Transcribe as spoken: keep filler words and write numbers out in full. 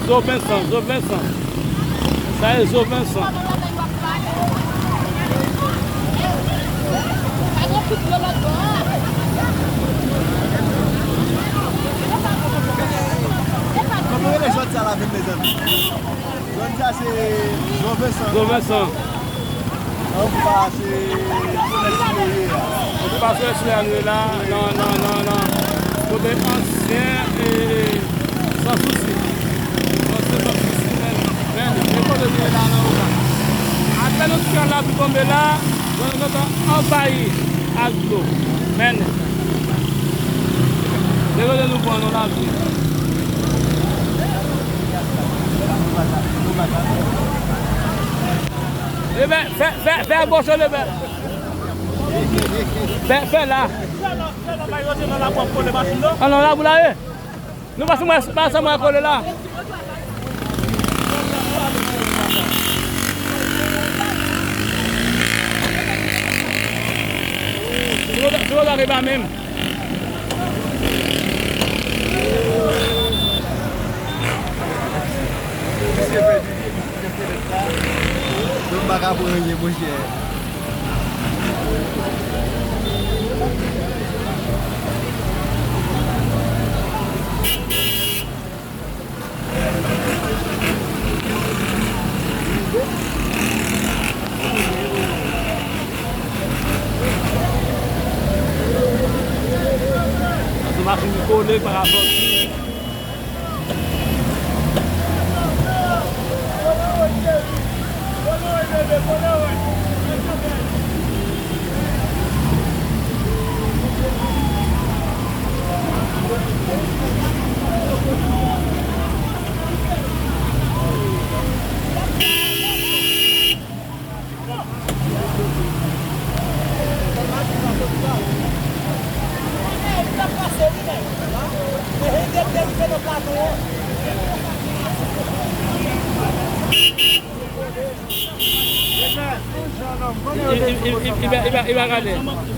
Zo Vensan, Zo Vensan. Sa e Zo Vensan. Kòman rele zòn sa la menm, mezanmi? Zòn sa se Zo Vensan. Zo Vensan. An pase sou lès nou ye a. An pase sou lès nou ye la, nan, nan, nan, nan. Kote ansyen, e, Sansousi. Ansyen Sansousi, men, men, men kote nou ye la nan Oka. Apèn yon ti kal lapli tonbe la, zòn nan gentan anvayi ak dlo. Men, men kote nou pran nou lapli. Ebyen, fè, fè, fè bòs yo, ebyen. Fè, fè la. An nan labou la, e. Nou pa sou mwen, pa sou mwen kole la. Sou lòt, sou lòt, e pa menm. Misye pèdi vye misye, se lèt la. Yo pa ka pran anyen, monchè. Machin ki kole pa ka sòti. Li, li, li, li, li pa, li pa, li pa gade.